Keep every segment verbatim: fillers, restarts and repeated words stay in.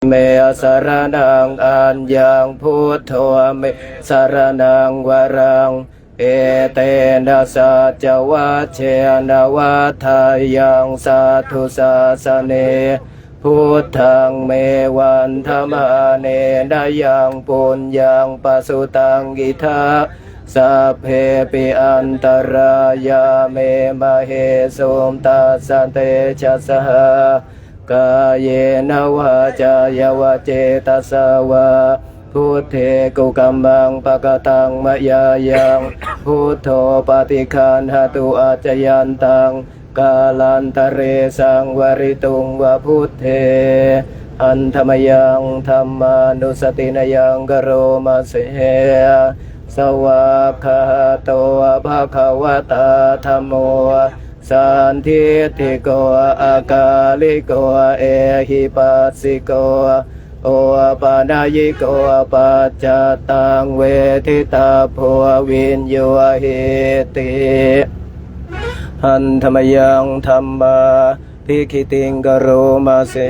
me saraṇaṃ aññaṃ, buddho me saraṇaṃ varaṃ, etena saccavajjena vaḍḍheyyaṃ satthu sāsane. Buddhaṃ me vandamānena yaṃ puññaṃ pasutaṃ idha, sabbepi antarāyā me māhesuṃ tassa tejasā. Kāyena vācāya va cetasā vā, buddhe kukammaṃ pakataṃ mayā yaṃ, buddho paṭiggaṇhatu accayantaṃ, kālantare saṃvarituṃ va buddhe. Handa mayaṃ dhammānussatinayaṃ karoma se. Svākkhāto bhagavatā dhammo, sandiṭṭhiko akāliko ehipassiko, opanayiko paccattaṃ veditabbo viññūhīti. Handa mayaṃ dhammābhigītiṃ karoma se.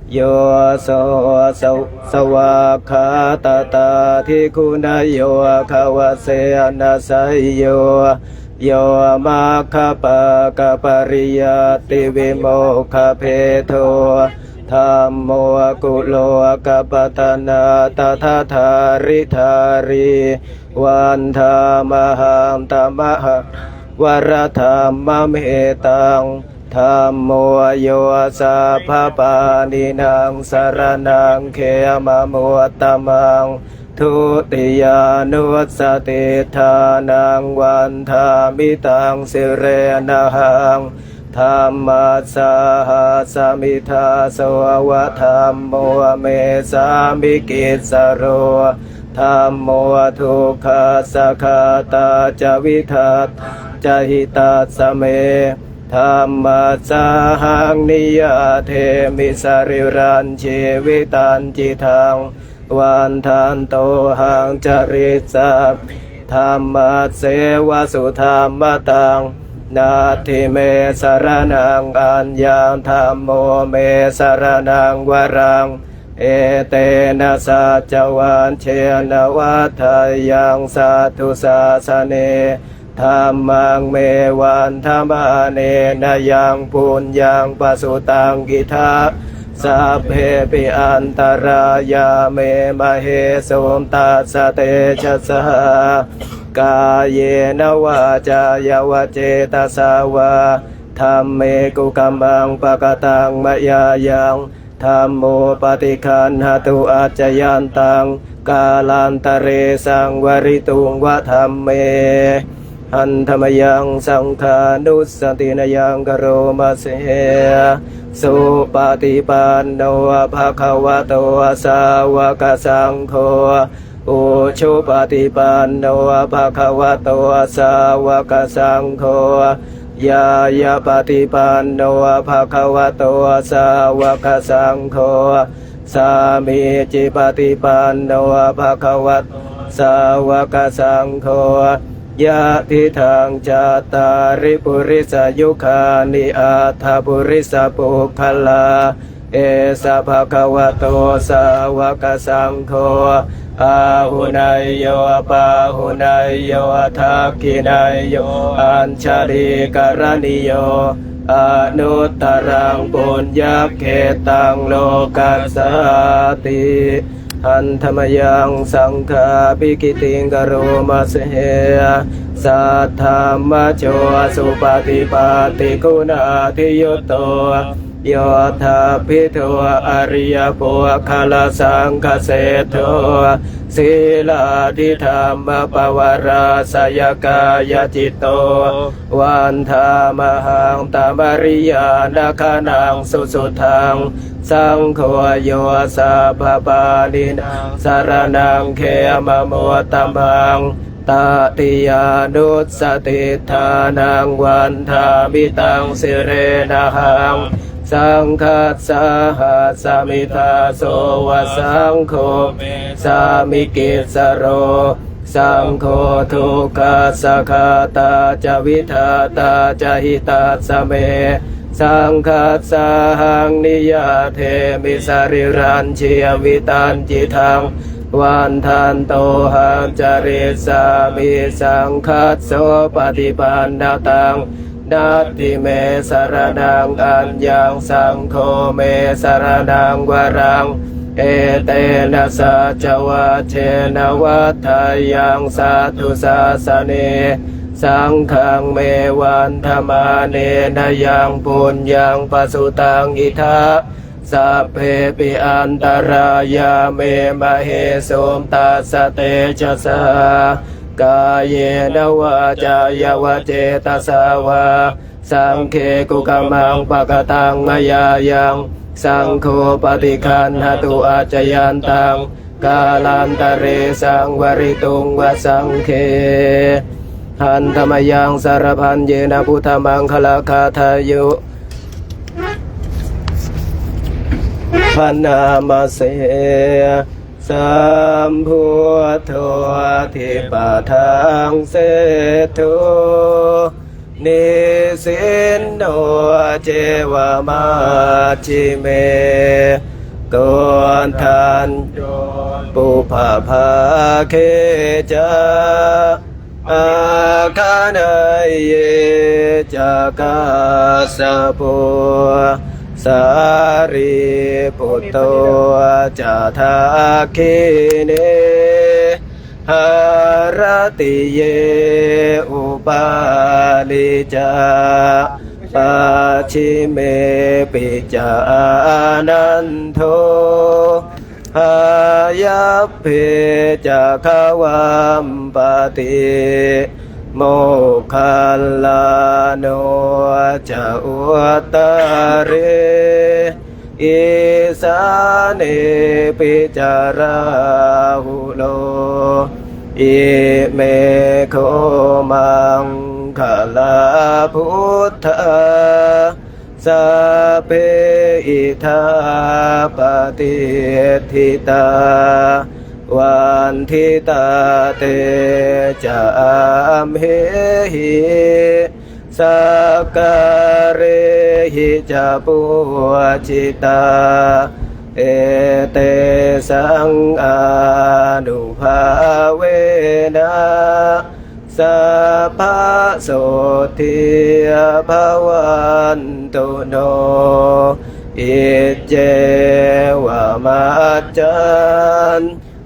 Yo so sa- svākkhātatādiguṇayogavasena seyyo, yo maggapākapariyattivimokkhabhedo, dhammo kulokapatanā tadadhāridhārī, vandāmahaṃ tamaharaṃ varadhammametaṃ. Dhammo yo sabbapāṇīnaṃ saraṇaṃ khemamuttamaṃ, dutiyānussatiṭṭhānaṃ vandāmi taṃ sirenahaṃ. Dhammassāhasmi dāso va dhammo me sāmikissaro, dhammo dukkhassa ghātā ca vidhātā ca hitassa me. Dhammassāhaṃ niyyādemi sarīrañjīvitañcidaṃ, vandantohaṃ carissāmi dhammasseva sudhammataṃ. Natthi me saraṇaṃ aññaṃ, dhammo me saraṇaṃ varaṃ, etena saccavajjena vaḍḍheyyaṃ satthu sāsane. Dhammaṃ me vandamānena yaṃ puññaṃ pasutaṃ idha, sabbepi antarāyā me māhesuṃ tassa tejasā. Kāyena vācāya va cetasā vā, dhamme kukammaṃ pakataṃ mayā yaṃ, dhammo paṭiggaṇhatu accayantaṃ, kālantare saṃvarituṃ va dhamme. Handa mayaṃ saṅghānussatinayaṃ karoma se. Supaṭipanno bhagavato sāvakasaṅgho, ujupaṭipanno bhagavato sāvakasaṅgho, ñāyapaṭipanno bhagavato sāvakasaṅgho, sāmīcipaṭipanno bhagavato sāvakasaṅgho, yadidaṃ cattāri purisayugāni aṭṭha purisapuggalā, esa bhagavato sāvakasaṅgho, āhuneyyo pāhuneyyo dakkhiṇeyyo añjalikaraṇīyo, anuttaraṃ puññakkhettaṃ lokassāti. Handa mayaṃ saṅghābhigītiṃ karoma se. Saddhammajo supaṭipattiguṇādiyutto, yoṭṭhabbidho ariyapuggalasaṅghaseṭṭho, sīlādidhammapavarāsayakāyacitto, vandāmahaṃ tamariyāna gaṇaṃ susuddhaṃ. Saṅgho yo sabbapāṇīnaṃ saraṇaṃ khemamuttamaṃ, tatiyānussatiṭṭhānaṃ vandāmi taṃ sirenahaṃ. Saṅghassāhasmi dāso va saṅgho me sāmikissaro, saṅgho dukkhassa ghātā ca vidhātā ca hitassa me. Saṅghassāhaṃ niyyādemi sarīrañjīvitañcidaṃ, vandantohaṃ carissāmi saṅghassopaṭipannataṃ. Natthi me saraṇaṃ aññaṃ, saṅgho me saraṇaṃ varaṃ, etena saccavajjena vaḍḍheyyaṃ satthu sāsane. Saṅghaṃ me vandamānena yaṃ puññaṃ pasutaṃ idha, sabbepi antarāyā me māhesuṃ tassa tejasā. Kāyena vācāya va cetasā vā, saṅghe kukammaṃ pakataṃ mayā yaṃ, saṅgho paṭiggaṇhatu accayantaṃ, kālantare saṃvarituṃ va saṅghe. Handa mayaṃ sarabbhaññena buddhamaṅgalagāthāyo bhaṇāma se. Sambuddho dipadaṃ seṭṭho, nisinno ceva majjhime, koṇḍañño pubbabhāge ca, āgaṇeyye ca kassapo, sārīputto ca dakkhiṇe, haratiye upāli ca, pacchimepi ca ānando, hayyappe ca gavampati, moggallāno ca uttare, isānepi ca rāhulo. Ime kho maṅgalā buddhā, sabbe idha patiṭṭhitā, vanditā te ca amhehi, sakkārehi ca pūjitā. Etesaṃ ānubhāvena, sabbasotthī bhavantu no. Iccevamaccan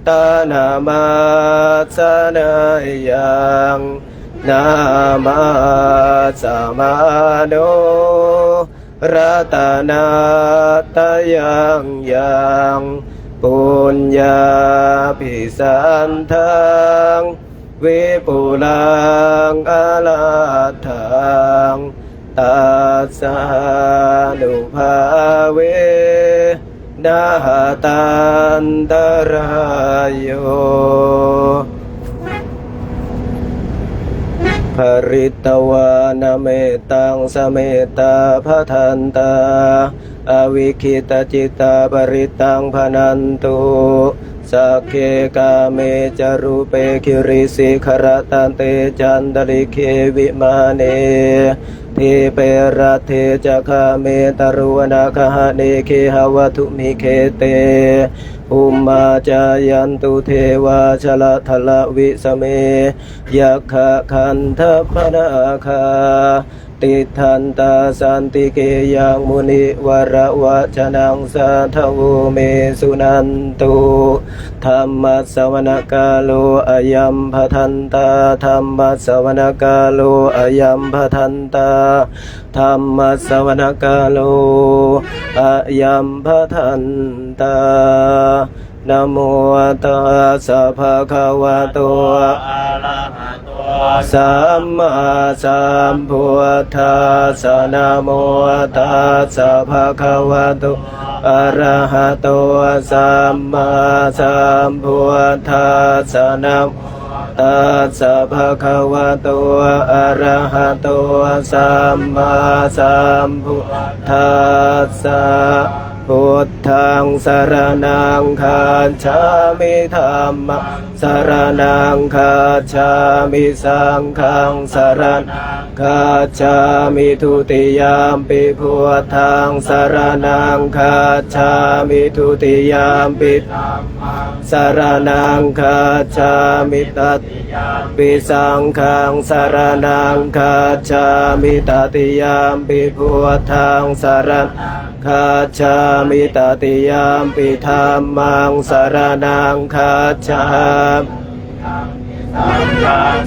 tanamassa neyaṃ, namassamāno ratanattayaṃ yaṃ, puññābhisandaṃ vipulaṃ alatthaṃ, tassānubhāvena hatantarāyo. Pharitvāna mettaṃ samettā bhadantā, avikkhittacittā parittaṃ bhaṇantu. Sagge kāme ca rūpe girisikharataṭe cantalikkhe vimāne, dīpe raṭṭhe ca gāme taruvanagahane gehavatthumhi khette, bhummā cāyantu devā jalathalavisame yakkhagandhabbanāgā, tiṭṭhantā santike yaṃ munivaravacanaṃ sādhavo me suṇantu. Dhammassavanakālo ayam bhadantā, dhammassavanakālo ayam bhadantā, dhammassavanakālo ayam bhadantā. Namo tassa bhagavato arahato sammāsambuddhassa. Namo tassa bhagavato arahato sammāsambuddhassa. Namo tassa bhagavato arahato sammāsambuddhassa. Buddhaṃ saraṇaṃ gacchāmi. Dhammaṃ saraṇaṃ gacchāmi. Saṅghaṃ saraṇaṃ gacchāmi. Dutiyampi buddhaṃ saraṇaṃ gacchāmi. Dutiyampi saraṇaṃ gacchāmi. Tatiyampi saṅghaṃ saraṇaṃ gacchāmi. Tatiyampi buddhaṃ saraṇaṃ gacchāmi. Tatiyampi dhammaṃ saraṇaṃ gacchāmi.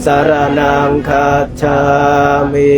Saraṇaṃ gacchāmi.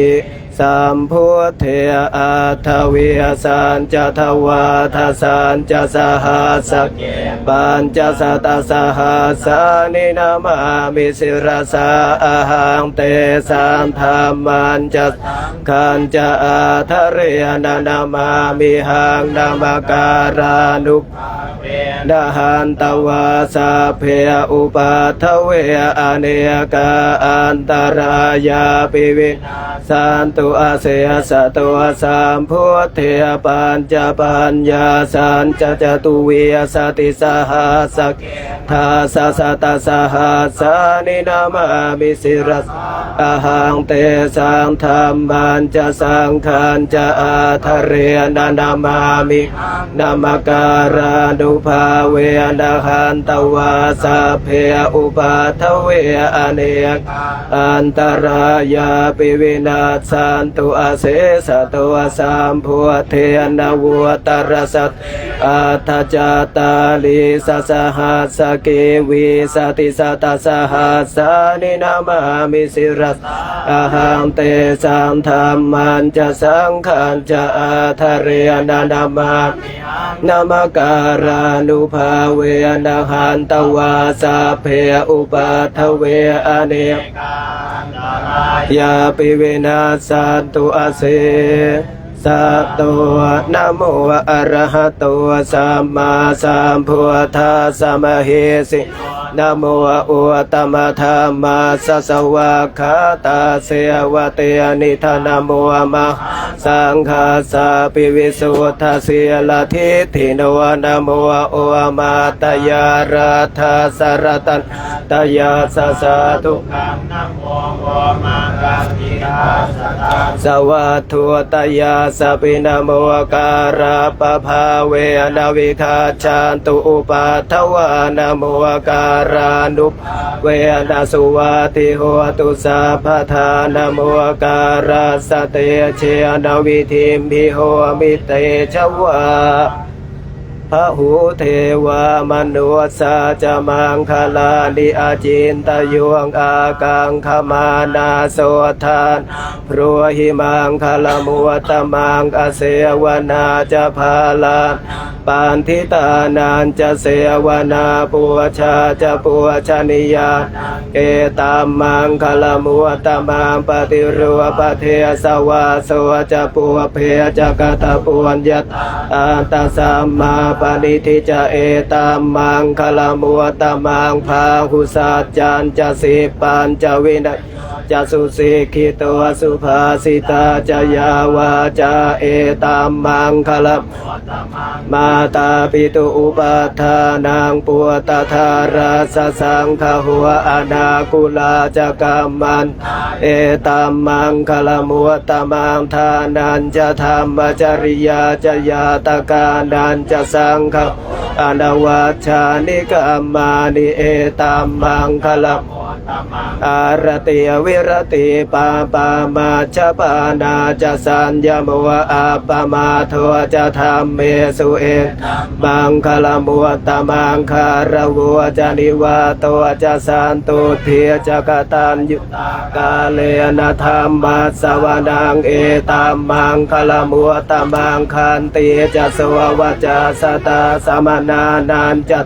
Sambuddhe aṭṭhavīsañca dvādasañca sahassake pañcasatasahassāni namāmi sirasā ahaṃ. Tesaṃ dhammañca saṅghañca ādarena namāmihaṃ. Namakārānu bhāvena hantvā sabbe upaddave anekā antarāyāpi vinassantu asesato. Sambuddhe pañcapaññāsañca catuvīsatisahassake dasasatasahassāni namāmi sirasā ahaṃ. Tesaṃ dhammañca saṅghañca ādarena namāmihaṃ. Namakārānubhāvena hantvā sabbe upaddave anekā antarāyāpi vinassantu asesato. Sambuddhe navuttarasate aṭṭhacattāḷīsasahassake vīsatisatasahassāni namāmi sirasā ahaṃ. Tesaṃ dhammañca saṅghañca ādarena namāmihaṃ. Namakārānubhāvena hantvā sabbe upaddave anekā antarāyāpi vinassantu ase sato. Namo arahato sammāsambuddhassa mahesino. Namo uttamadhammassa svākkhātasseva tenidha. Namo mahāsaṅghassāpi visuddhasīladiṭṭhino. Namo omātyāraddhassa ratana ttayassa sādhukaṃ. Namo omakātītassa tassa vatthuttayassapi. Namokārappabhāvena vigacchantu upaddavā. Namokārānubhāvena suvatthi hotu sabbadā. Namokārassa tejena vidhimhi homi tejavā. Bahū devā manussā ca maṅgalāni acintayuṃ ākaṅkhamānā sotthānaṃ brūhi maṅgalamuttamaṃ. Asevanā ca bālānaṃ paṇḍitānañca sevanā pūjā ca pūjanīyānaṃ etammaṅgalamuttamaṃ. Paṭirūpadesavāso ca pubbe ca katapuññatā attasammāpaṇidhi ca etammaṅgalamuttamaṃ. Bāhusaccañca sippañca vinayo ca susikkhito subhāsitā ca yā vācā etammaṅgalam. Mātāpitu upaṭṭhānaṃ puttadārassa saṅgaho anākulā ca kammantā etammaṅgalamuttamaṃ. Dānañca dhammacariyā ca ñātakānañca saṅgaho anavajjāni kammāni etammaṅgalam. Āratī viratī pāpā majjapānā ca saññamo appamādo ca dhammesu etammaṅgalamuttamaṃ. Gāravo ca nivāto ca santuṭṭhī ca kataññutā kālena dhammassavanaṃ etammaṅgalamuttamaṃ. Khantī ca sovacassatā samaṇānañca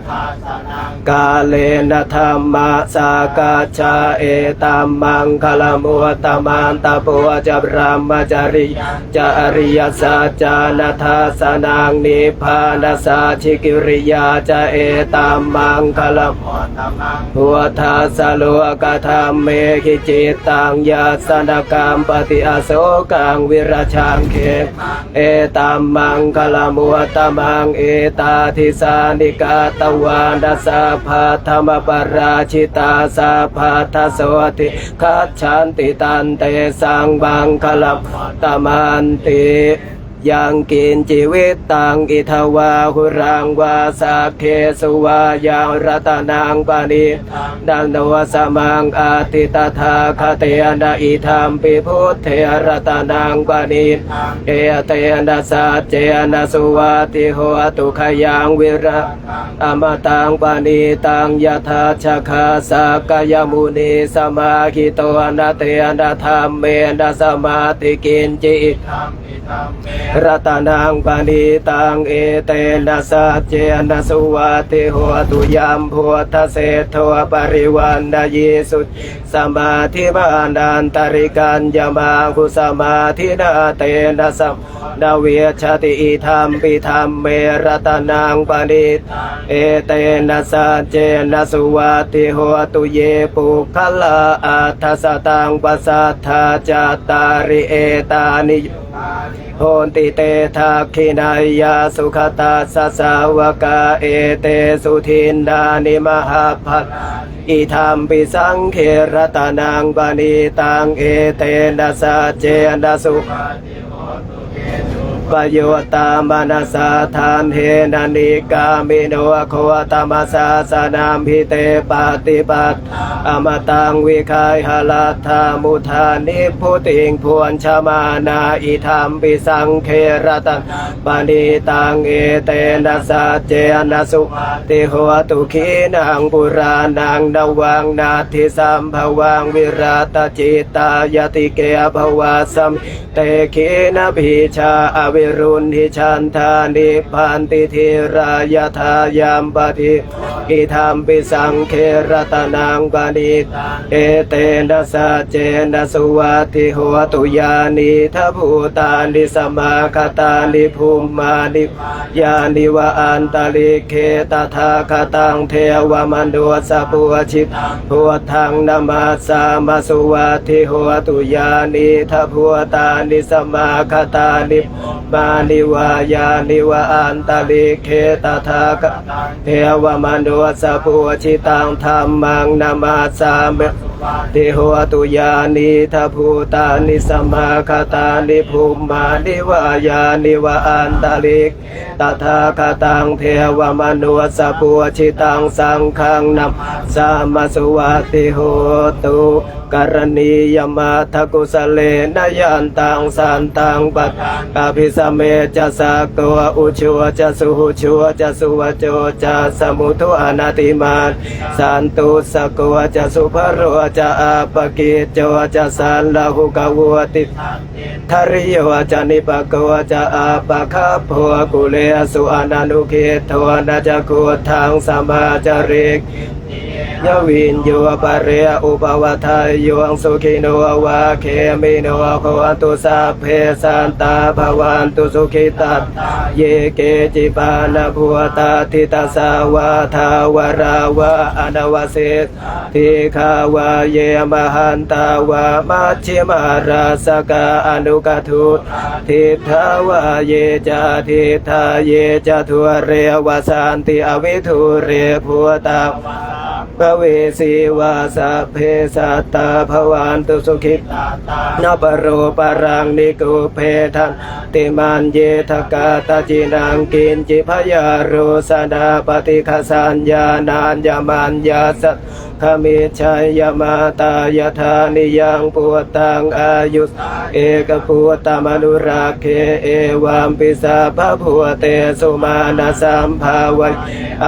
kālena dhammasākacchā Ca etam maṅgalam uttamaṃ. Tapo ca brahmacariyaṃ ca ariyasaccāna dassanaṃ nibbānasacchikiriyā ca etam maṅgalam uttamaṃ. Phuṭṭhassa lokadhammehi cittaṃ yassa na kampati asokaṃ virajaṃ khemaṃ etam maṅgalam uttamaṃ. Etādisāni katvāna sabbatthamaparājitā sabbattha sotthiṃ gacchanti tantesaṃ maṅgalam uttamanti. Yaṅkiñci vittaṃ idha vā huraṃ vā saggesu vā yaṃ ratanaṃ paṇītaṃ na no samaṃ atthi tathāgatena idampi buddhe ratanaṃ paṇītaṃ etena saccena suvatthi hotu. Khayaṃ virattaṃ amataṃ paṇītaṃ yadajjhagā sakyamunī samāhito na tena dhammena samatthi kiñci idampi dhamme ratanaṃ paṇītaṃ etena saccena suvatthi hotu. Yambuddhaseṭṭho parivaṇṇayī suciṃ samādhimānantarikaññamāhu samādhinā tena samo na vijjati idampi dhamme ratanaṃ paṇītaṃ etena saccena suvatthi hotu. Ye puggalā aṭṭha sataṃ pasatthā cattāri etāni yugāni honti te dakkhiṇeyyā sugatassa sāvakā etesu dinnāni mahapphalāni idampi saṅghe ratanaṃ paṇītaṃ etena saccena suvatthi hotu. Ye suppayuttā manasā daḷhena nikkāmino gotamasāsanamhi te pattipattā amataṃ vigayha laddhā mudhā nibbutiṃ bhuñjamānā idampi saṅghe ratanaṃ paṇītaṃ etena saccena suvatthi hotu. Khīṇaṃ purāṇaṃ navaṃ natthi sambhavaṃ virattacittāyatike bhavasmiṃ te khīṇabījā avirūḷhichandā nibbanti dhīrā yathāyampadīpo idampi saṅghe ratanaṃ paṇītaṃ etena saccena suvatthi hotu. Yānīdha bhūtāni samāgatāni bhummāni vā yāni va antalikkhe tathāgataṃ devamanussapūjitaṃ buddhaṃ namassāma suvatthi hotu. Yānīdha bhūtāni samāgatāni bhummāni vā yāni va antalikkhe tathāgataṃ devamanussapūjitaṃ dhammaṃ namassāma suvatthi hotu. Yānīdha bhūtāni samāgatāni bhummāni vā yāni va antalikkhe tathāgataṃ devamanussapūjitaṃ saṅghaṃ namassāma suvatthi hotu. Karaṇīyamatthakusalena yantaṃ santaṃ padaṃ abhisamecca sakko ujū ca suhujū ca suvaco cassa mudu anatimānī santussako ca subharo ca appakicco ca sallahukavutti dhariyo ca nipako ca appagabbho kulesu ananugiddho na ca khuddaṃ samācare kiñci yeva viññū pare upavadeyyuṃ. Sukhino vā khemino hontu sabbe sattā bhavantu sukhitattā. Ye keci pāṇabhūtatthi tasā vā thāvarā vā anavasesā dīghā vā ye mahantā vā majjhimā rassakā aṇukathūlā diṭṭhā vā ye ca adiṭṭhā ye ca dūre vasanti avidūre bhūtā vā sambhavesī vā sabbe sattā bhavantu sukhitattā. Na paro paraṃ nikubbetha nātimaññetha katthaci naṃ kiñci byārosanā paṭighasaññā nāññamaññassa dukkhamiccheyya. Mātā yathā niyaṃ puttaṃ āyusā ekaputtamanurakkhe evampi sabbabhūtesu mānasambhāvaye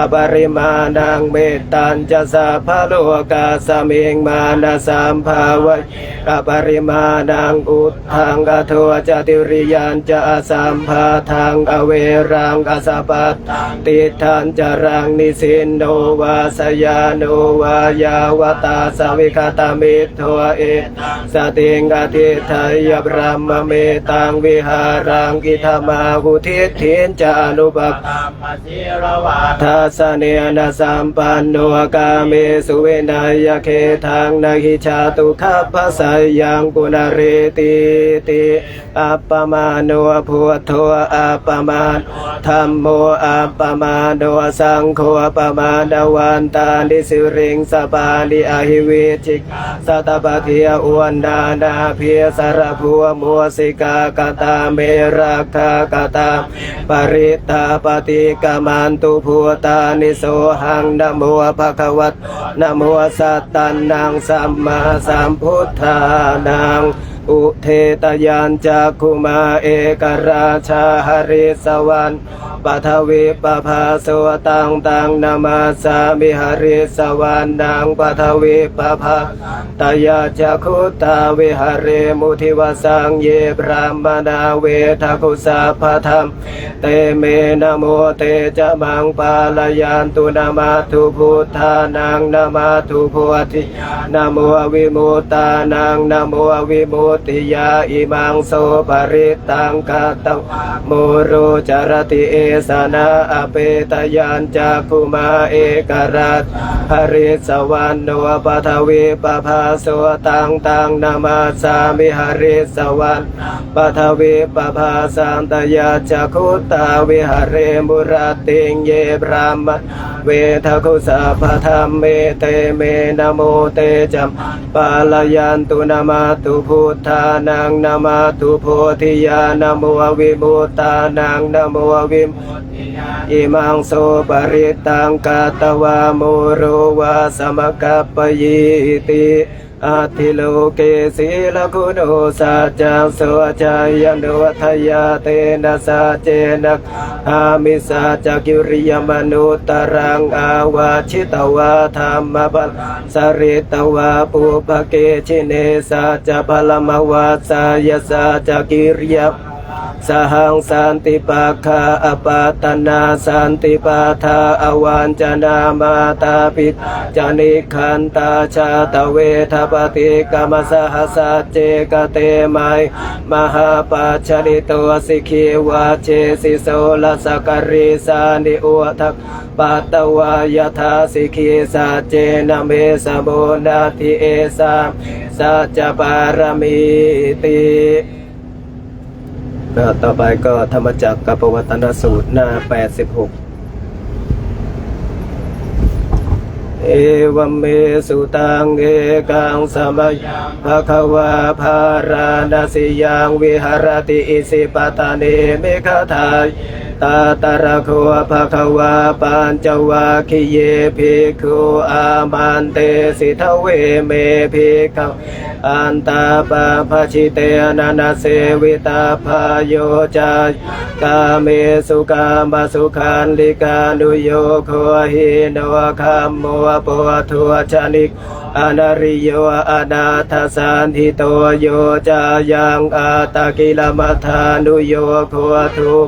aparimāṇaṃ. Mettañca sabbalokasmiṃ mānasambhāvaye kaparimāṇaṃ uddhaṃ adho ca tiriyañca asambādhaṃ averaṃ asapattaṃ. Tiṭṭhañcaraṃ nisinno vā sayāno vā yāvatassa vigatamiddho etaṃ satiṃ adhiṭṭheyya brahmametaṃ vihāraṃ idhamāhu. Diṭṭhiñca anupagamma sīlavā dassanena sampanno kāmesu vineyya gedhaṃ na hi jātu gabbhaseyyaṃ punaretīti. Appamāṇo buddho appamāṇo dhammo appamāṇo saṅgho pamāṇavantāni siriṃsapāni ahi vicchikā satapadī uṇṇānābhī sarabū mūsikā. Katā me rakkhā katā me parittā paṭikkamantu bhūtāni. Sohaṃ namo bhagavato namo sattannaṃ sammāsambuddhānaṃ. Udetayañcakkhumā ekarājā harissavaṇṇo paṭhavippabhāso taṃ taṃ namassāmi harissavaṇṇaṃ paṭhavippabhāsaṃ. Tayajja guttā viharemu divasaṃ ye brāhmaṇā vedagu sabbadhamme te me namo te ca maṃ pālayantu. Namatthu buddhānaṃ namatthu bodhi namo vimuttānaṃ namo vimuttiyā. Imaṃ so parittaṃ katvā moro carati esanā. Apetayañcakkhumā ekarājā harissavaṇṇo paṭhavippabhāso taṃ taṃ namassāmi harissavaṇṇaṃ paṭhavippabhāsaṃ. Tayajja guttā viharemu rattiṃ ye brāhmaṇā vedagu sabbadhamme te me namo te ca maṃ pālayantu. Namatthu buddhānaṃ namatthu bodhiyā namo vimuttānaṃ namo vimuttiyā. Imaṃ so parittaṃ katvā moro vāsamakappayīti. Atthi loke sīlaguṇo saccaṃ soceyyanuddayā tena saccena gāhāmi saccakiriyamanuttaraṃ. Āvajjitvā dhammabalaṃ saritvā pubbake jine saccabalamavassāya saccakiriya sahaṃ. Santipakkha apattanā santipadā avañcanā mātā pitā ca nikkhantā jātaveda paṭikkama. Saha sacce kate mayhaṃ mahāpajjalito sikhī vajjesi soḷasa karīsāni udakaṃ patvā yathā sikhī. Saccena me samo natthi esā me saccapāramīti. ก็ต่อไปก็ธรรมจักรกัปปวัตตนสูตร หน้า แปดสิบหก. Evaṃ me sutaṃ. Ekaṃ samayaṃ bhagavā bārāṇasiyaṃ viharati isipatane migadāye. Tatra kho bhagavā pañcavaggiye bhikkhū āmantesi: Dveme, bhikkhave, antā pabbajitena na sevitabbā. Yo cāyaṃ kāmesu kāmasukhallikānuyogo hīno gammo pothujjaniko anariyo anatthasañhito. Yo cāyaṃ attakilamathānuyogo dukkho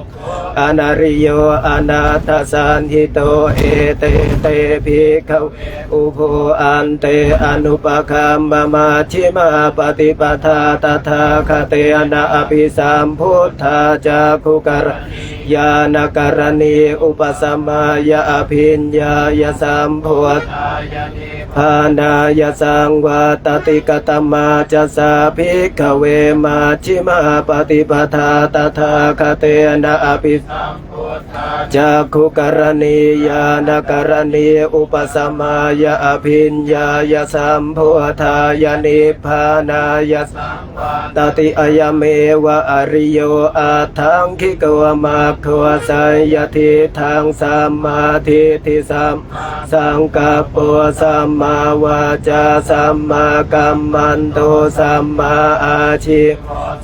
anariyo anatthasañhito. Ete te, bhikkhave, ubho ante anupagamma majjhimā paṭipadā tathāgatena abhisambuddhā cakkhukaraṇī ñāṇakaraṇī upasamāya abhiññāya sambodhāya nibbānāya saṃvattati. Katamā ca sā, bhikkhave, majjhimā paṭipadā tathāgatena abhisambuddhā cakkhukaraṇī ñāṇakaraṇī upasamāya abhiññāya sambodhāya nibbānāya saṃvattati. Ayameva ariyo aṭṭhaṅgiko maggo, seyyathīdaṃ: sammādiṭṭhi sammāsaṅkappo sammāvācā sammākammanto sammāājīvo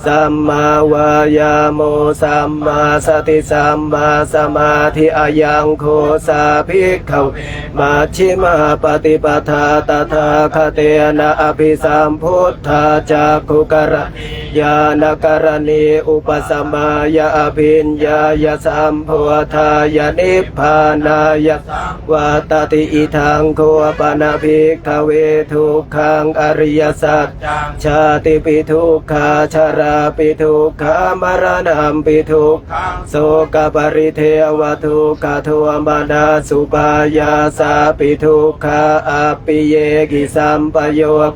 sammāvāyāmo sammāsati sammāsamādhi. Ayaṃ kho sā bhikkhave majjhimā paṭipadā tathāgatena abhisambuddhā cakkhukaraṇī ñāṇakaraṇī upasamāya abhiññāya sambodhāya nibbānāya saṃvattati. Idaṃ kho pana bhikkhave dukkhaṃ ariyasaccaṃ. Jātipi dukkhā jarāpi dukkhā maraṇampi dukkhaṃ sokaparidevadukkhadomanassupāyāsāpi dukkhā appiyehi sampayogo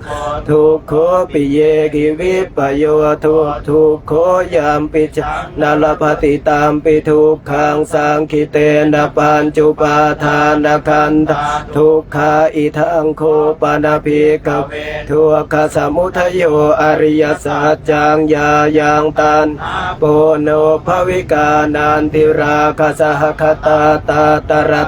dukkho piyehi vippayogo dukkho yampicchaṃ na labhati tampi dukkhaṃ saṅkhittena pañcupādānakkhandhā dukkhā. Idaṃ kho pana bhikkhave dukkhasamudayo ariyasaccaṃ. Yāyaṃ taṇhā ponobbhavikā nandirāgasahagatā tatra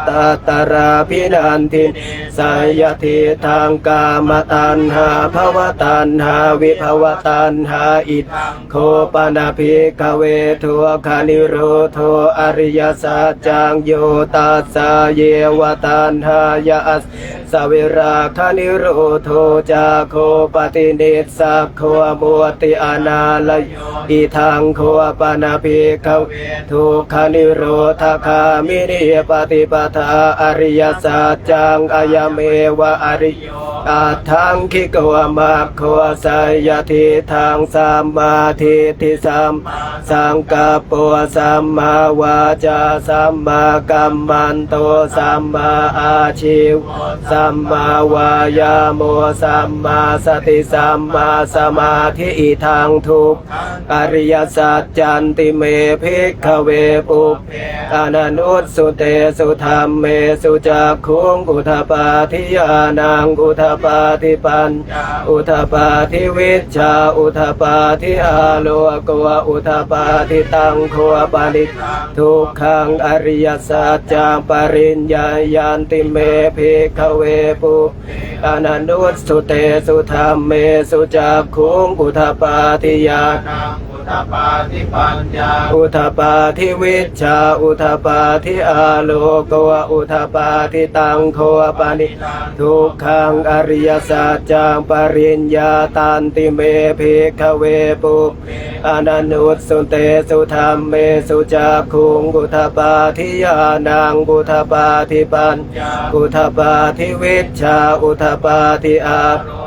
tatrābhinandinī seyyathidaṃ kāmataṇhā bhavataṇhā vibhavataṇhā. Idaṃ kho pana bhikkhave dukkhanirodho ariyasaccaṃ. Yo tassāyeva taṇhāya asesavirāganirodho cāgo paṭinissaggo mutti anālayo. Idaṃ kho pana bhikkhave dukkhanirodhagāminī paṭipadā ariyasaccaṃ. Ayameva ariyo aṭṭhaṅgiko maggo seyyathidaṃ sammādiṭṭhi sammāsaṅkappo sammāvācā sammākammanto sammāājīvo sammāvāyāmo sammāsati sammāsamādhi. Idaṃ dukkhaṃ ariyasaccanti me bhikkhave pubbe ananussutesu dhammesu cakkhuṃ udapādi ñāṇaṃ udapādi paññā udapādi vijjā udapādi āloko udapādi. Taṃ kho panidaṃ dukkhaṃ ariyasaccaṃ pariññeyyanti me bhikkhave pubbe ananussutesu dhammesu cakkhuṃ udapādi ñāṇaṃ udapādi paññā udapādi vijjā udapādi āloko udapādi. Taṃ kho panidaṃ dukkhaṃ ariyasaccaṃ pariññātanti me bhikkhave pubbe ananussutesu dhammesu cakkhuṃ udapādi ñāṇaṃ udapādi paññā udapādi vijjā udapādi āloko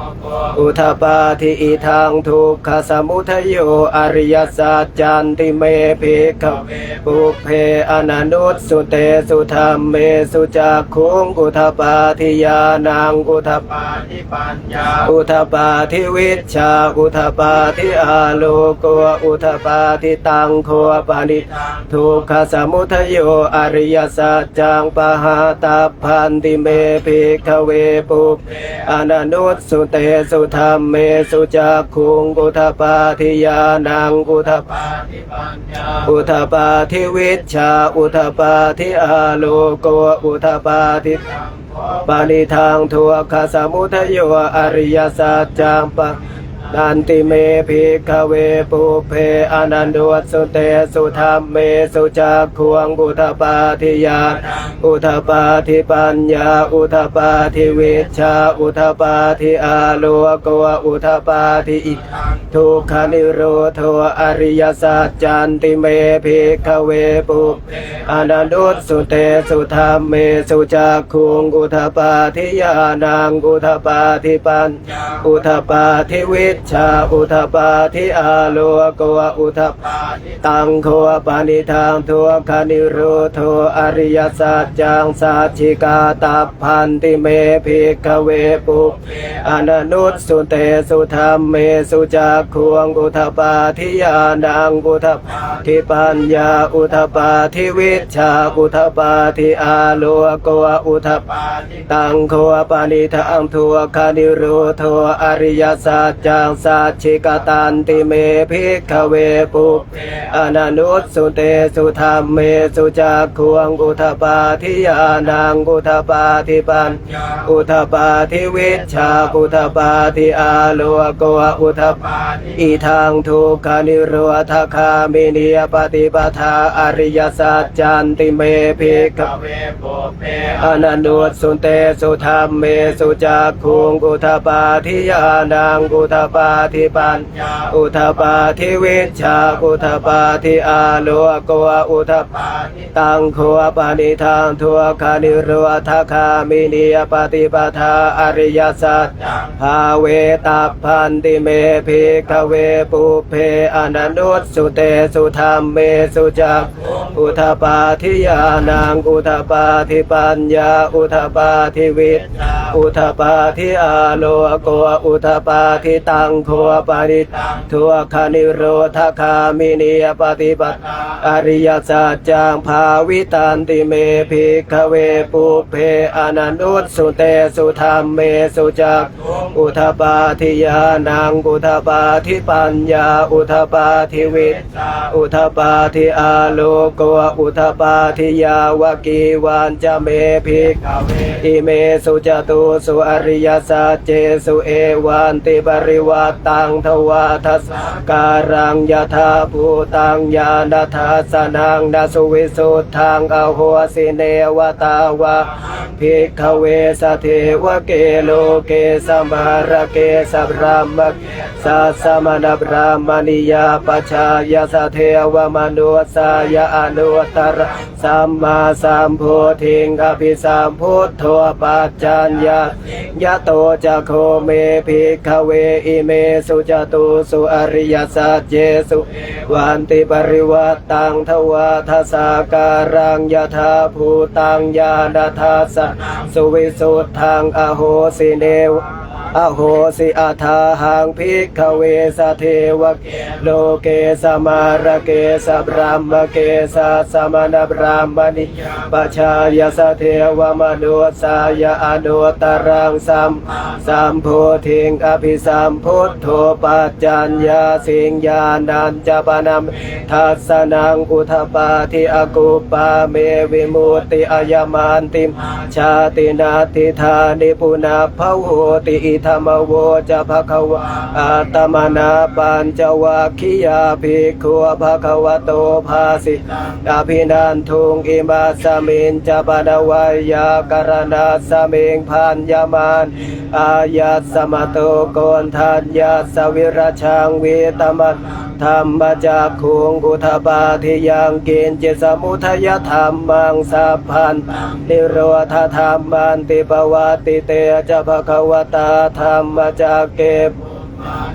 udapādi. Idaṃ dukkhasamudayo ariyasaccanti me bhikkhave pubbe ananussutesu dhammesu cakkhuṃ udapādi ñāṇaṃ udapādi paññā udapādi vijjā udapādi āloko udapādi. Taṃ kho panidaṃ dukkhasamudayo ariyasaccaṃ pahātabbanti me bhikkhave pubbe ananussutesu dhammesu cakkhuṃ udapādi ñāṇaṃ udapādi paññā udapādi vijjā udapādi āloko udapādi. Taṃ kho panidaṃ dukkhasamudayo ariyasaccaṃ pahātabbanti me bhikkhave pubbe ananussutesu dhammesu cakkhuṃ udapādi ñāṇaṃ udapādi paññā udapādi vijjā udapādi āloko udapādi. Idaṃ dukkhanirodho ariyasaccanti me bhikkhave pubbe ananussutesu dhammesu cakkhuṃ udapādi ñāṇaṃ udapādi paññā udapādi vijjā udapādi āloko udapādi. Taṃ kho panidaṃ dukkhanirodho ariyasaccaṃ sacchikātabbanti me bhikkhave pubbe ananussutesu dhammesu cakkhuṃ udapādi ñāṇaṃ udapādi paññā udapādi vijjā udapādi āloko udapādi. Taṃ kho panidaṃ dukkhanirodho ariyasaccaṃ sacchikatanti me bhikkhave pubbe ananussutesu dhammesu cakkhuṃ udapādi ñāṇaṃ udapādi paññā udapādi vijjā udapādi āloko udapādi. Idaṃ dukkhanirodhagāminī paṭipadā ariyasaccanti me bhikkhave pubbe ananussutesu dhammesu cakkhuṃ udapādi ñāṇaṃ udapādi paññā udapādi vijjā udapādi āloko udapādi. Taṃ kho panidaṃ dukkhanirodhagāminī paṭipadā ariyasaccaṃ bhāvetabbanti me bhikkhave pubbe ananussutesu dhammesu cakkhuṃ udapādi ñāṇaṃ udapādi paññā udapādi vijjā udapādi āloko udapādi. Taṃ kho panidaṃ dukkhanirodhagāminī paṭipadā ariyasaccaṃ bhāvitanti me bhikkhave pubbe ananussutesu dhammesu cakkhuṃ udapādi ñāṇaṃ udapādi paññā udapādi vijjā udapādi āloko udapādi. Yāvakīvañca me bhikkhave imesu catūsu ariyasaccesu evantiparivaṭṭaṃ dvādasākāraṃ yathābhūtaṃ ñāṇadassanaṃ na suvisuddhaṃ ahosi, neva tāvāhaṃ bhikkhave sadevake loke samārake sabrahmake sassamaṇabrāhmaṇiyā pajāya sadevamanussāya anuttaraṃ sammāsambodhiṃ abhisambuddho paccaññāsiṃ. Yato ca kho me bhikkhave imesu catūsu ariyasaccesu evantiparivaṭṭaṃ dvādasākāraṃ yathābhūtaṃ ñāṇadassanaṃ suvisuddhaṃ ahosi, neva ahosi, athāhaṃ bhikkhave sadevake loke samārake sabrahmake sassamaṇabrāhmaṇiyā pajāya sadevamanussāya anuttaraṃ sammāsambodhiṃ abhisambuddho paccaññāsiṃ. Ñāṇañca pana me dassanaṃ udapādi, akuppā me vimutti, ayamantimā jāti, natthidāni punabbhavoti. Idamavoca bhagavā. Attamanā pañcavaggiyā bhikkhū bhagavato bhāsitaṃ abhinanduṃ. Imasmiñca pana veyyākaraṇasmiṃ bhaññamāne āyasmato koṇḍaññassa virajaṃ vītamalaṃ dhammacakkhuṃ udapādi yaṅkiñci samudayadhammaṃ sabbantaṃ nirodhadhammanti. Pavattite ca bhagavatā dhammacakke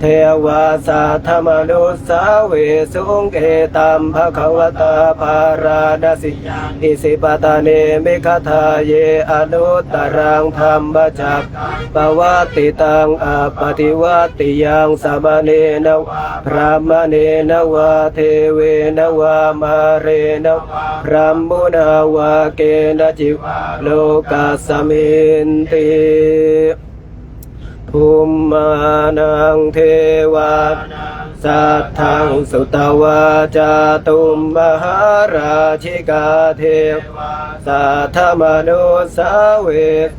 devā saddamanussāvesuṃ. Etaṃ bhagavatā Bārāṇasiyaṃ Isipatane Migadāye anuttaraṃ dhammacakkaṃ pavattitaṃ appaṭivattiyaṃ samaṇena vā brāhmaṇena vā devena vā mārena vā brahmunā vā kenaci vā lokasminti. Bhummānaṃ devānaṃ saddaṃ sutvā cātummahārājikā devā saddamanussāvesuṃ.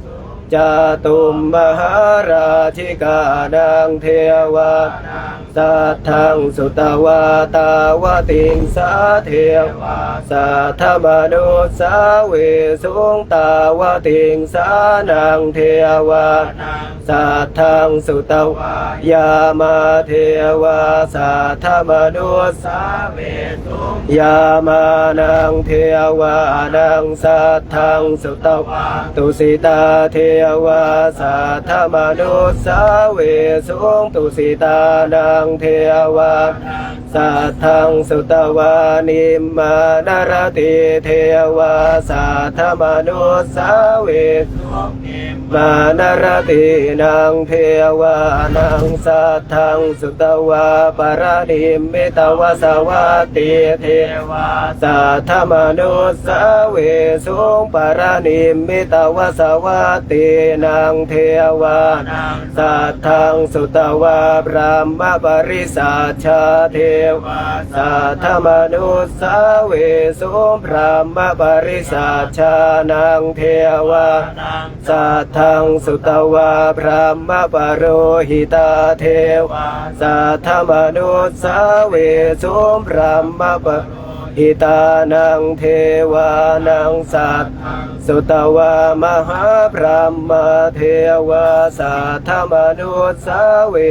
Cātummahārājikānaṃ devānaṃ saddaṃ sutvā tāvatiṃsā devā saddamanussāvesuṃ. Tāvatiṃsānaṃ devānaṃ saddaṃ sutvā yāmā devā saddamanussāvesuṃ. Yāmānaṃ devānaṃ saddaṃ sutvā tusitā devā saddamanussāvesuṃ. Tusitānaṃ devānaṃ saddaṃ sutvā nimmānaratī devā saddamanussāvesuṃ. Nimmānaratīnaṃ devānaṃ saddaṃ sutvā paranimmitavasavattī devā saddamanussāvesuṃ. Paranimmitavasavattī naṃ devānaṃ saddaṃ sutvā brahmapārisajjā devā saddamanussāvesuṃ. Brahmapārisajjānaṃ devānaṃ saddaṃ sutvā brahmapurohitā devā saddamanussāvesuṃ. Brahmapurohitānaṃ devānaṃ saddaṃ sutvā mahābrahmā devā saddamanussāve.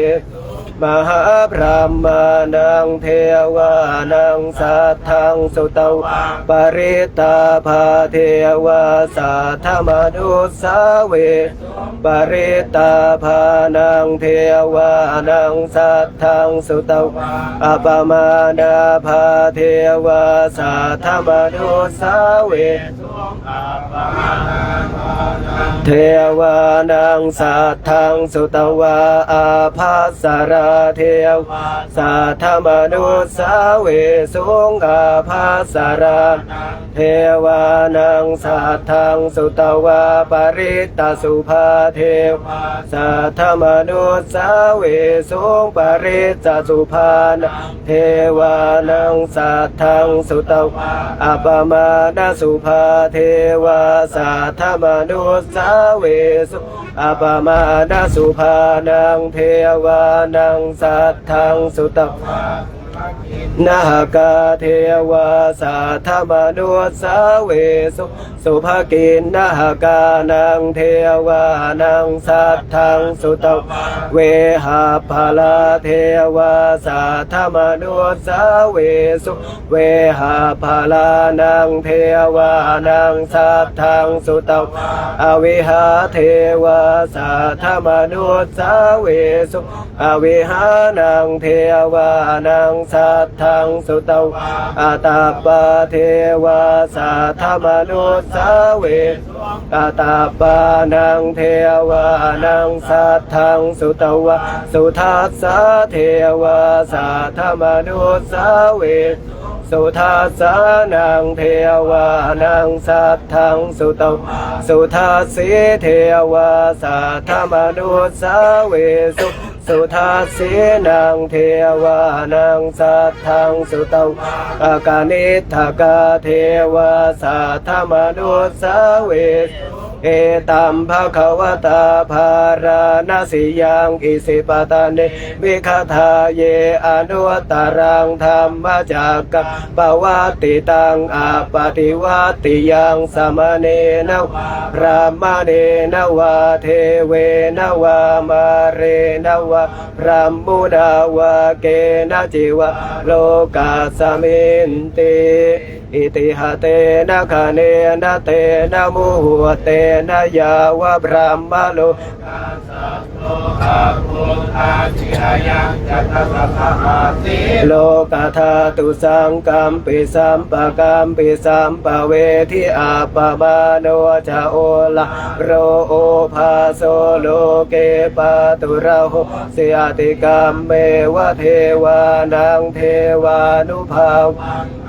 Mahābrahmānaṃ devānaṃ saddaṃ sutvā parittābhā devā saddamanussāve. Parittābhānaṃ devānaṃ saddaṃ sutvā appamāṇābhā devā saddamanussāve. Devānaṃ saddaṃ sutvā ābhassarā devā saddamanussāvesuṃ. Ābhassarānaṃ devānaṃ saddaṃ sutvā parittasubhā devā saddamanussāvesuṃ. Parittasubhānaṃ devānaṃ saddaṃ sutvā appamāṇasubhā devā saddamanussāvesuṃ. Appamāṇasubhānaṃ devānaṃ saddaṃ sutvā nahakā devā saddamanussāvesuṃ. Subhakiṇhakānaṃ devānaṃ saddaṃ sutvā vehapphalā devā saddamanussāvesuṃ. Vehapphalānaṃ devānaṃ saddaṃ sutvā avihā devā saddamanussāvesuṃ. Avihānaṃ devānaṃ saddaṃ sutvā atappā devā saddamanussāve. Atappānaṃ devānaṃ saddaṃ sutvā sudassā devā saddamanussāve. Sudassānaṃ devānaṃ saddaṃ sutvā sudassī devā saddamanussāvesuṃ. Sudassīnaṃ devānaṃ saddaṃ sutvā akaniṭṭhakā devā saddamanussāve. Etaṃ bhagavatā bārāṇasiyaṃ isipatane migadāye anuttaraṃ dhammacakkaṃ pavattitaṃ appaṭivattiyaṃ samaṇena vā brāhmaṇena vā devena vā mārena vā brahmunā vā kenaci vā lokasminti. Itiha tena khaṇena tena muhuttena yāva brahmalokā lokadhātu saṅkampi sampakampi sampavedhi. Appamāṇo ca oḷāro obhāso loke pāturahosi atikkammeva devānaṃ devānubhāvaṃ.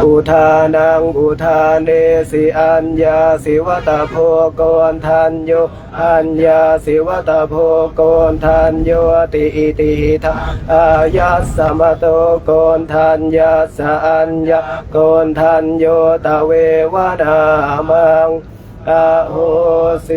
Udānaṃ udānesi aññāsi vata bho koṇḍañño aññāsi vata bho koṇḍaññoti. Itihidaṃ āyasmato koṇḍaññassa aññākoṇḍañño tveva nāmaṃ ahosīti.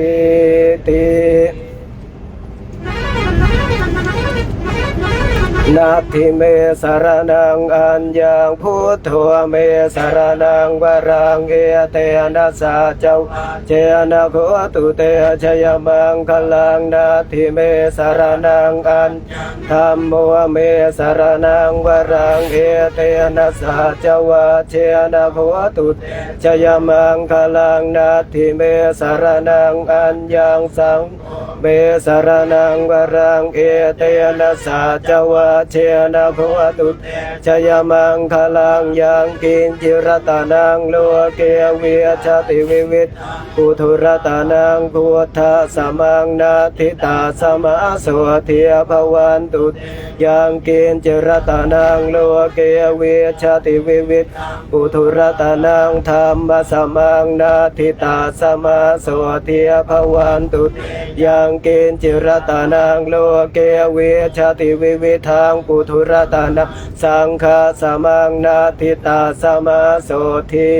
Natthi me saraṇaṃ aññaṃ buddho me saraṇaṃ varaṃ etena saccavajjena hotu te jayamaṅgalaṃ. Natthi me saraṇaṃ aññaṃ dhammo me saraṇaṃ varaṃ etena saccavajjena hotu te jayamaṅgalaṃ. Natthi me saraṇaṃ aññaṃ saṅgho me saraṇaṃ varaṃ etena saccava jena hotu te jayamaṅgalaṃ. Yaṅkiñci ratanaṃ loke vijjati vividhā puthu, ratanaṃ buddhasamaṃ natthi, tasmā sotthī bhavantu te. Yaṅkiñci ratanaṃ loke vijjati vividhā puthu, ratanaṃ dhammasamaṃ natthi, tasmā sotthī bhavantu te. Yaṅkiñci ratanaṃ loke vijjati vividhaṃ puthu, ratanaṃ saṅghasamaṃ natthi, tasmā sotthī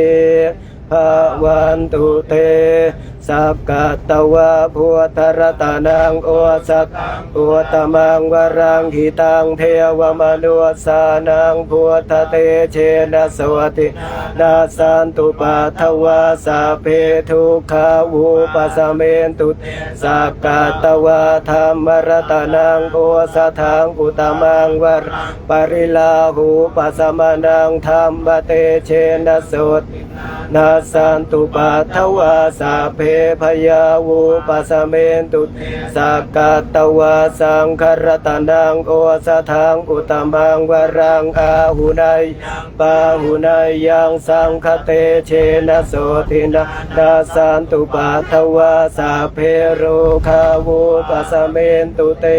bhavantu te. Sakkatvā buddharatanaṃ osathaṃ uttamaṃ varaṃ, hitaṃ devamanussānaṃ buddhatejena sotthinā, nassantupaddavā sabbe dukkhā vūpasamentu te. Sakkatvā dhammaratanaṃ osathaṃ uttamaṃ varaṃ, pariḷāhūpasamanaṃ dhammatejena sotthinā, nassantupaddavā sabbe bhayā vūpasamentu te. Sakkatvā saṅgharatanaṃ osathaṃ uttamaṃ varaṃ, āhuneyyaṃ pāhuneyyaṃ saṅghatejena sotthinā, nassantupaddavā sabbe rogā vūpasamentu te.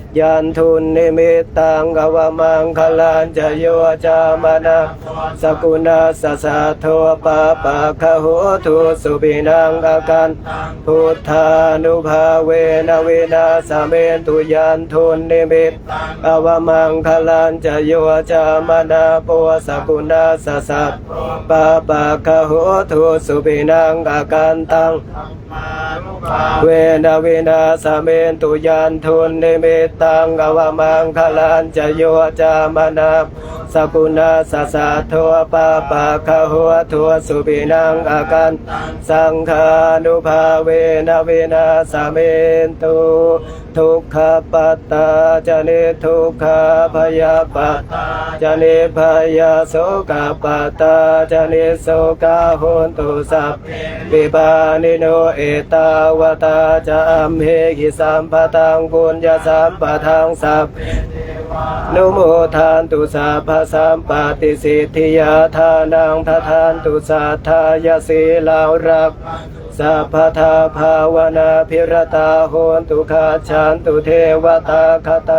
Yandunnimittaṃ avamaṅgalañca, yo cāmanāpo sakuṇassa saddo, pāpaggaho dussupinaṃ akantaṃ, buddhānubhāvena vināsamentu. Yandunnimittaṃ avamaṅgalañca, yo cāmanāpo sakuṇassa saddo, pāpaggaho dussupinaṃ akantaṃ, vena vināsamentu. Yandunnimittaṃ avamaṅgalañca, yo cāmanāpo sakuṇassa saddo, pāpaggaho dussupinaṃ akantaṃ, saṅghānubhāvena vināsamentu. Dukkhappattā ca niddukkhā, bhayappattā ca nibbhayā, sokappattā ca nissokā, hontu sabbepi pāṇino. Ettāvatā ca amhehi sambhataṃ puññasampadaṃ, sabbe devānumodantu sabbasampattisiddhiyā. Dānaṃ dadantu saddhāya, sīlaṃ rakkhantu sabbadā, bhāvanābhiratā hontu, gacchantu devatāgatā.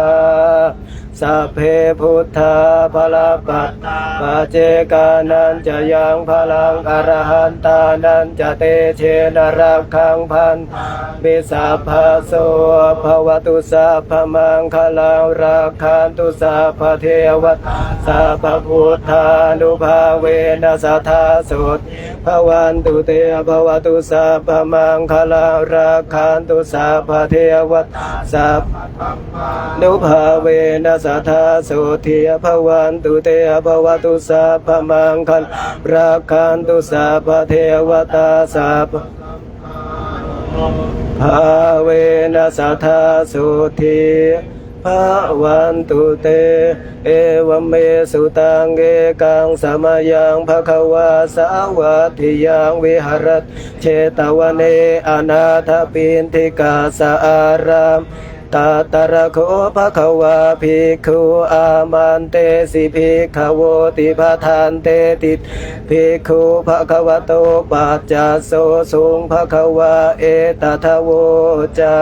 Sabbe buddhā balappattā, paccekānañca yaṃ balaṃ, arahantānañca tejena, rakkhaṃ bandhāmi sabbaso. Bhavatu sabbamaṅgalaṃ, rakkhantu sabbadevatā, sabbabuddhānubhāvena sadā sotthī bhavantu te. Bhavatu sabbamaṅgalaṃ, rakkhantu sabbadevatā, sabbadhammānubhāvena sadā sotthī bhavantu te. Bhavatu sabbamaṅgalaṃ, rakkhantu sabbadevatā, sabbadhammānubhāvena sadā sotthī bhavantu te. Evaṃ me sutaṃ. Ekaṃ samayaṃ bhagavā sāvatthiyaṃ viharati jetavane anāthapiṇḍikassa ārāme. Tatra kho bhagavā bhikkhū āmantesi bhikkhavoti. Bhadanteti te bhikkhū bhagavato paccassosuṃ. Bhagavā etadavoca.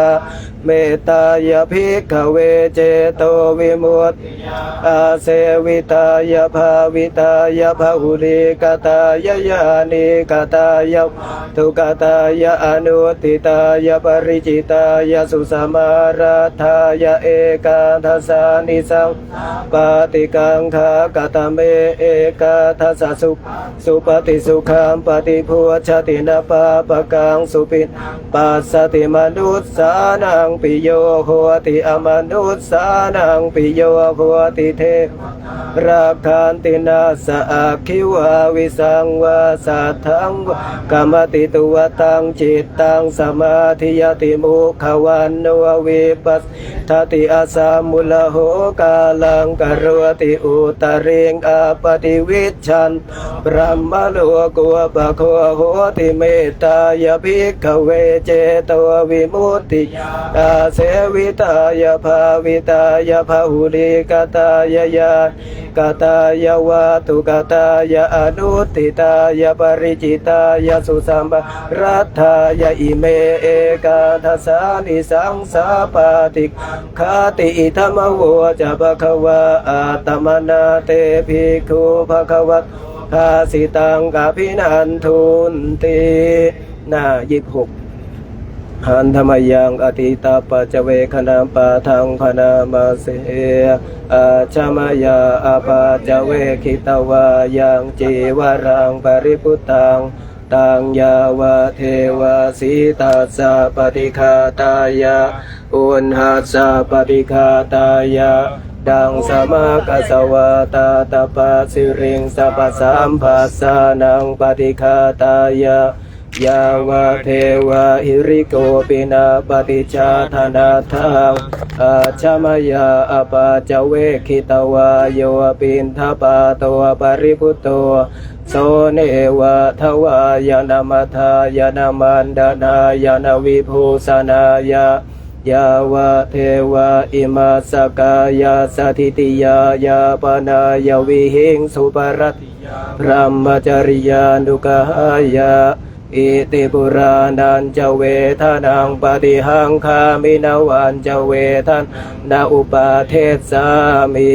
Mettāya bhikkhave cetovimuttiyā āsevitāya bhāvitāya bahulīkatāya yānīkatāya vatthukatāya anuṭṭhitāya paricitāya susamāraddhāya ekādasānisaṃsā pāṭikaṅkhā. Katame ekādasa? Su supati, sukhaṃ paṭibujjhati, na pāpakaṃ supinaṃ passati, manussānaṃ piyo hoti, amanussānaṃ piyo hoti, devatā rakkhanti, nāssa aggi vā visaṃ vā satthaṃ vā kamati, tuvaṭaṃ cittaṃ samādhiyati, mukhavaṇṇo vip pasīdati, asammūḷho kālaṃ karoti uttariṃ appaṭivijjhanto brahmalokūpago hoti. Mettāya bhikkhave cetovimuttiyā āsevitāya bhāvitāya bahulīkatāya ñāya katāya vatthukatāya anuṭṭhitāya pariccittāya susamāraddhāya ime ekādasānisaṃsā pāṭikaṅkhāti. Idamavoca bhagavā. Attamanā te bhikkhū bhagavato bhāsitaṃ abhinandunti. หน้า ยี่สิบหก Handa mayaṃ atītapaccavekkhaṇapāṭhaṃ bhaṇāma se. Ajja mayā apaccavekkhitvā yaṃ cīvaraṃ paribhuttaṃ, taṃ yāvadeva sītassa paṭighātāya uṇhassa paṭighātāya daṃsamakasavātātapasiriṃsapasamphassānaṃ paṭighātāya yāvadeva hirikopinapaṭicchādanatthaṃ. Ajja mayā apaccavekkhitvā yo piṇḍapāto paribhutto, so neva davāya na madāya na maṇḍanāya na vibhūsanāya, yāvadeva imassa kāyassa ṭhitiyā yāpanāya vihiṃsuparatiyā brahmacariyānuggahāya. Iti purāṇañca vedanaṃ paṭihaṅkhāmi navañca vedanaṃ na uppādessāmi,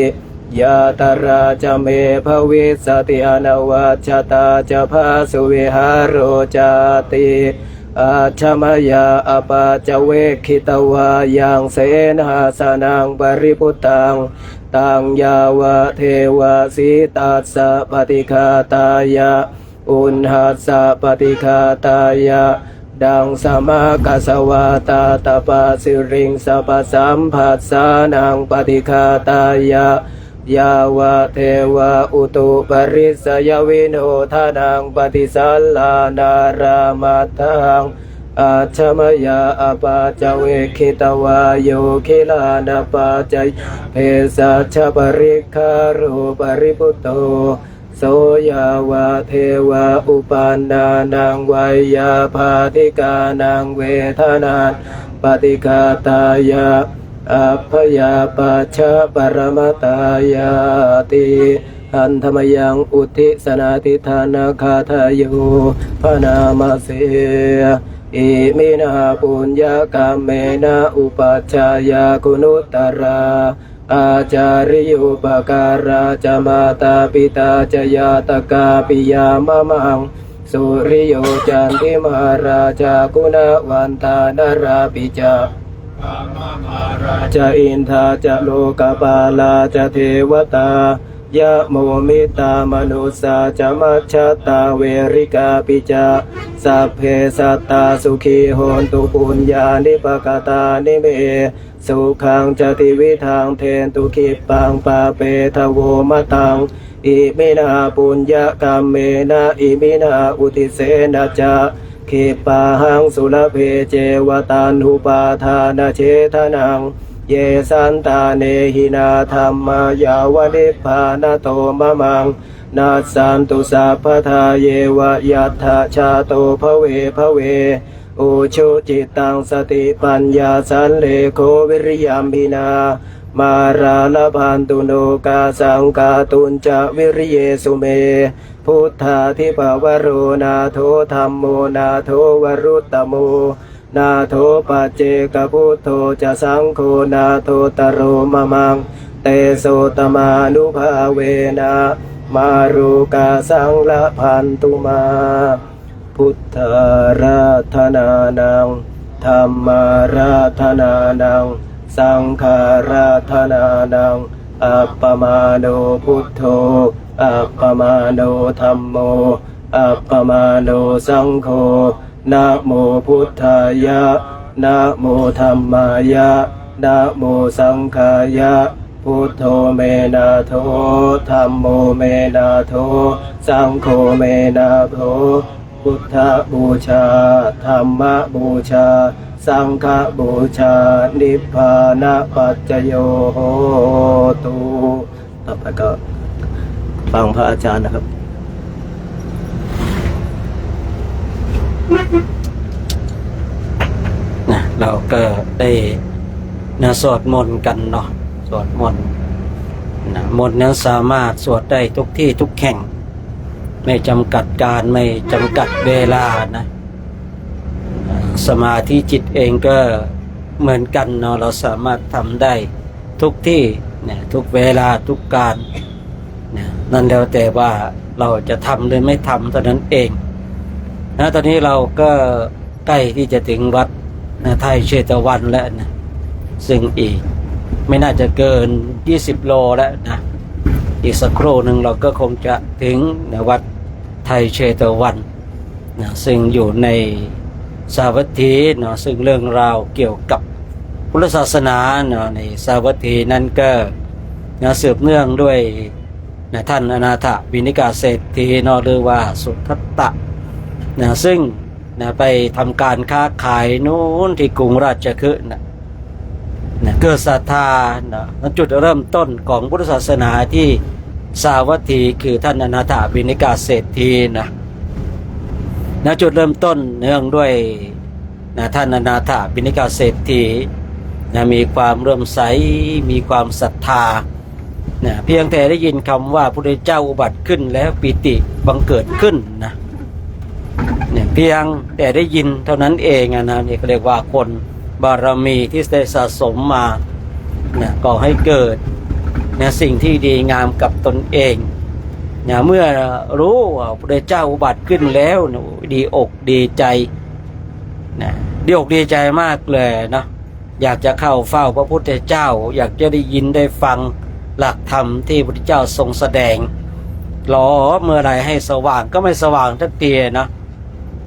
yātrā ca me bhavissati anavajjatā ca phāsuvihāro cāti. Ajja mayā apaccavekkhitvā yaṃ senāsanaṃ paribhuttaṃ, taṃ yāvadeva sītassa paṭighātāya uṇhassa paṭighātāya daṃsamakasavātātapasiriṃsapasamphassānaṃ paṭighātāya yāvadeva utuparissayavinodanaṃ paṭisallānārāmatthaṃ. Ajja mayā apaccavekkhitvā yo gilānapaccayabhesajjaparikkhāro paribhutto, so yāvadeva uppannānaṃ veyyābādhikānaṃ vedanānaṃ paṭighātāya abyāpajjhaparamatāyāti. Handa mayaṃ uddissanādhiṭṭhānagāthāyo bhaṇāma se. Iminā puññakammena upajjhāyā guṇuttarā ācariyūpakārā ca mātā pitā ca ñātakā piyā mamaṃ, suriyo candimā rājā guṇavantā narāpi ca, brahmamārā ca indā ca lokapālā ca devatā, yamo mittā manussā ca majjhattā verikāpi ca, sabbe sattā sukhī hontu puññāni pakatāni me, sukhañca tividhaṃ dentu khippaṃ pāpetha vo mataṃ. Iminā puññakammena iminā uddisena ca khippāhaṃ sulabhe ceva taṇhupādānachedanaṃ, ye santāne hinā dhammā yāva nibbānato mamaṃ, nassantu sabbadā yeva yattha jāto bhave bhave. Ujucittaṃ satipaññā sallekho viriyamhinā, mārā labhantu nokāsaṃ kātuñca viriyesu me. Buddhādhipavaro nātho dhammo nātho varuttamo, nātho paccekabuddho ca saṅgho nāthottaro mamaṃ, tesottamānubhāvena mārokāsaṃ labhantu mā. Buddhāraddhanānaṃ dhammāraddhanānaṃ saṅghāraddhanānaṃ, appamāṇo buddho, appamāṇo dhammo, appamāṇo saṅgho, namo buddhāya, namo dhammāya, namo saṅghāya. Buddho me nātho, dhammo me nātho, saṅgho me nātho. Buddhapūjā, dhammapūjā, saṅghapūjā nibbānapaccayo hotu. ต่อไปก็ฟังพระอาจารย์นะครับ นะ เราก็ได้นะ สวดมนต์กันเนาะ สวดมนต์นะ มนต์นั้นสามารถสวดได้ทุกที่ทุกแห่ง ไม่จำกัดการ ไม่จำกัดเวลานะ สมาธิจิตเองก็เหมือนกันเนาะ เราสามารถทำได้ทุกที่นะ ทุกเวลา ทุกการนะ นั่นแล้วแต่ว่าเราจะทำหรือไม่ทำเท่านั้นเองนะ ตอนนี้เราก็ใกล้ที่จะถึงวัดนะ ไทยเชตวันแล้วนะ ซึ่งอีกไม่น่าจะเกิน ยี่สิบ โลแล้วนะ อีกสักครู่หนึ่งเราก็คงจะถึงนะ วัดไทยเชตวันนะ ซึ่งอยู่ในสาวัตถีเนาะ ซึ่งเรื่องราวเกี่ยวกับพุทธศาสนาเนาะ ในสาวัตถีนั้นก็นะ สืบเนื่องด้วยนะ ท่านอนาถปิณฑิกเศรษฐีเนาะ หรือว่าสุทัตตะนะ ซึ่งนะ ไปทำการค้าขายนู้นที่กรุงราชคฤห์นะ นะ เกิดศรัทธานะ จุดเริ่มต้นของพุทธศาสนาที่สาวัตถี คือท่านอนาถปิณฑิกเศรษฐีนะ นะ จุดเริ่มต้นเนื่องด้วยนะ ท่านอนาถปิณฑิกเศรษฐีนะ มีความเลื่อมใส มีความศรัทธานะ เพียงแต่ได้ยินคำว่าพระพุทธเจ้าอุบัติขึ้นแล้ว ปีติบังเกิดขึ้นนะ เนี่ย เพียงแต่ได้ยินเท่านั้นเองอะนะ นี่เขาเรียกว่าคนบารมีที่ได้สะสมมานะ ก่อให้เกิดนะ สิ่งที่ดีงามกับตนเองนะ เมื่อรู้ว่าพระพุทธเจ้าอุบัติขึ้นแล้วนะ ดีอกดีใจนะ ดีอกดีใจมากเลยเนาะ อยากจะเข้าเฝ้าพระพุทธเจ้า อยากจะได้ยินได้ฟังหลักธรรมที่พระพุทธเจ้าทรงแสดง รอเมื่อไหร่ให้สว่างก็ไม่สว่างสักทีนะ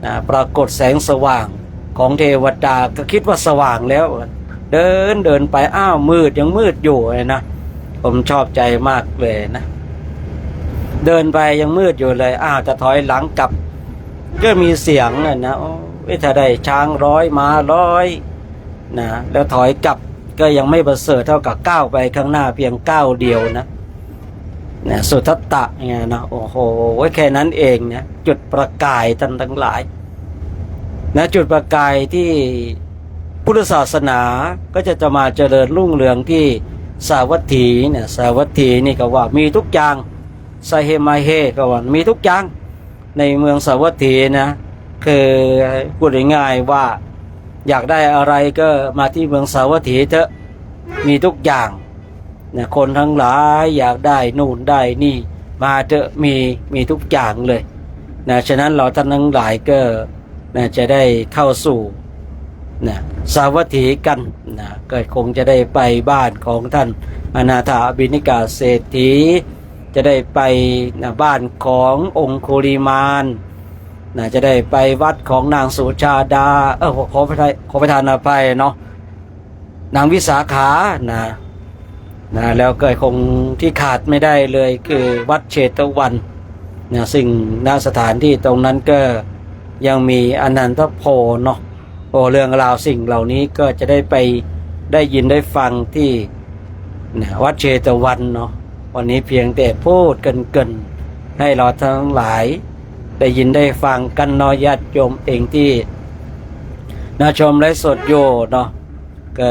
นะ ปรากฏแสงสว่างของเทวดา ก็คิดว่าสว่างแล้ว เดินเดินไป อ้าว มืด ยังมืดอยู่เลยนะ ผมชอบใจมากเลยนะ เดินไปยังมืดอยู่เลย อ้าว จะถอยหลังกลับ ก็มีเสียงน่ะนะ โอ้ย ถ้าได้ช้างร้อย ม้าร้อยนะ แล้วถอยกลับ ก็ยังไม่ประเสริฐเท่ากับก้าวไปข้างหน้าเพียงก้าวเดียวนะ นะ สุทัตตะเนี่ยนะ โอ้โห แค่นั้นเองนะ จุดประกายท่านทั้งหลายนะ จุดประกายที่พุทธศาสนาก็จะ จะมาเจริญรุ่งเรืองที่สาวัตถีนะ สาวัตถีนี่ก็ว่ามีทุกอย่าง สาเหมาเหก็ว่ามีทุกอย่างในเมืองสาวัตถีนะ คือพูดง่ายๆว่าอยากได้อะไรก็มาที่เมืองสาวัตถีเถอะ มีทุกอย่างนะ คนทั้งหลายอยากได้นู่นได้นี่ มาเถอะ มี มีทุกอย่างเลยนะ ฉะนั้นเราท่านทั้งหลายก็นะ จะได้เข้าสู่นะ สาวัตถีกันนะ ก็คงจะได้ไปบ้านของท่านอนาถปิณฑิกเศรษฐี จะได้ไปนะ บ้านขององคุลิมานนะ จะได้ไปวัดของนางสุชาดา เออ ขอ ขอประทาน ขอประทานอภัยเนาะ นางวิสาขานะ นะ แล้วก็คงที่ขาดไม่ได้เลยคือวัดเชตวันนะ ซึ่ง ณ สถานที่ตรงนั้นก็ยังมีอนันทโพธิ์เนาะ โอ้ เรื่องราวสิ่งเหล่านี้ก็จะได้ไป ได้ยินได้ฟังที่นะ วัดเชตวันเนาะ วันนี้เพียงแต่พูดกันเกินๆ ให้เราทั้งหลายได้ยินได้ฟังกันเนาะ ญาติโยมเองที่นะ ชมไลฟ์สดอยู่เนาะ ก็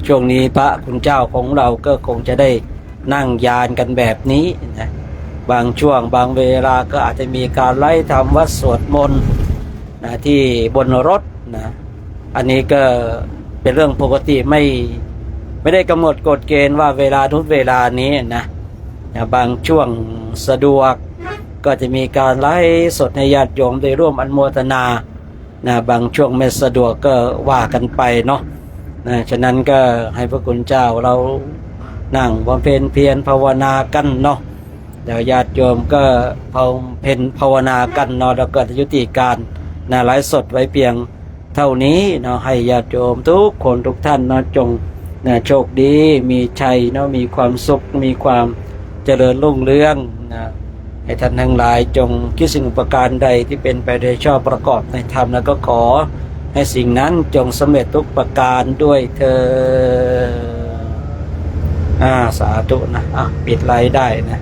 ช่วงนี้พระคุณเจ้าของเราก็คงจะได้นั่งยานกันแบบนี้นะ บางช่วงบางเวลาก็อาจจะมีการไลฟ์ธรรมวัดสวดมนต์นะ ที่บนรถนะ อันนี้ก็เป็นเรื่องปกติ ไม่ ไม่ได้กำหนดกฎเกณฑ์ว่าเวลานู้นเวลานี้นะ นะ บางช่วงสะดวกก็จะมีการไลฟ์สดให้ญาติโยมได้ร่วมอนุโมทนานะ บางช่วงไม่สะดวกก็ว่ากันไปเนาะนะ ฉะนั้นก็ให้พระคุณเจ้าเรานั่งบำเพ็ญเพียรภาวนากันเนาะ เดี๋ยวญาติโยมก็บำเพ็ญภาวนากันเนาะ แล้วก็จะยุติการนะ ไลฟ์สดไว้เพียงเท่านี้เนาะ ให้ญาติโยมทุกคนทุกท่านเนาะ จงนะ โชคดี มีชัยเนาะ มีความสุข มีความเจริญรุ่งเรืองนะ ให้ท่านทั้งหลายจงคิดสิ่งประการใดที่เป็นไปโดยชอบประกอบในธรรม แล้วก็ขอ ให้สิ่งนั้นจงสำเร็จทุกประการด้วยเทอญ อ่า สาธุนะ อ่ะ ปิดไลฟ์ได้นะ